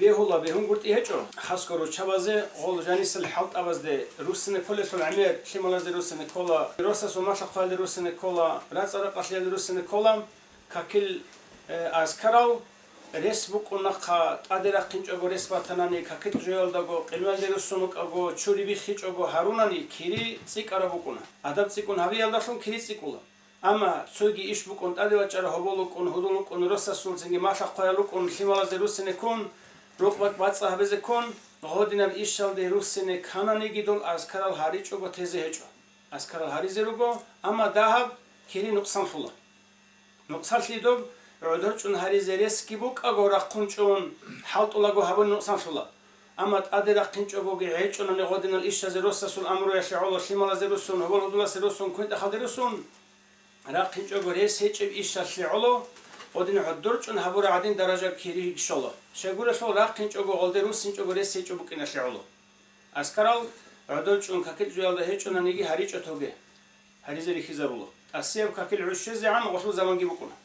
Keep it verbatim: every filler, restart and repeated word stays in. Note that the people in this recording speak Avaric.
Бегьула, бегьунгутӀи гьечӀо. Хасго руччабазе, гъол жанисел хӀалтӀабазде руссине кколелъул гӀемер лъималазде руссине ккола, росасул малъа-хъваялде руссине ккола, рацӀа-ракъалъиялде руссине ккола, какил, э, азкарал рес букӀун нахъа, тӀаде рахъинчӀого рес батанани, какил жоялдаго, къималде руссун вукӀаго, чури биххичӀого гьарунани, кири цӀикӀкӀараб букӀуна. Адаб цӀикӀкӀун гьабиялдалъун кири цӀикӀкӀула. Амма цоги иш букӀун, тӀаде вачӀарал гьобол вукӀун, гьудул вукӀун, росасул цинги малъа-хъваял рукӀун лъималазде руссине ккун, рукъ-бакӀ бацӀцӀа гьабизе ккун, гъодинаб ишалде руссине ккананиги дол азкарал гьаричӀого тезе гьечӀо. Азкарал гьаризе руго, амма дагьаб кири нукъсанлъула. Нукъсанлъи доб гӀодор чӀун гьаризе ресги букӀаго рахъун чӀун, хӀалтӀулаго гьабуни нукъсанлъула. Амма тӀаде рахъинчӀогоги гьечӀонани гъодинал ишазе росасул амруялъе гӀоло лъималазе руссун, гьобол гьудуласе руссун, квинтӀахалде руссун, рахъинчӀого рес гьечӀеб ишалъе гӀоло, гъодин гӀодор чӀун гьабураб гӀадин даража кири щола. Щайгурелъул рахъинчӀого гъолде руссинчӀого рес гьечӀеб букӀиналъе гӀоло. Аскарал гӀодор чӀун какил жоялда гьечӀонаниги гьаричӀо тоге. Гьаризе рихьизабула. ТӀасияб какил гӀуш щвезегӀан гъолъул заманги букӀуна.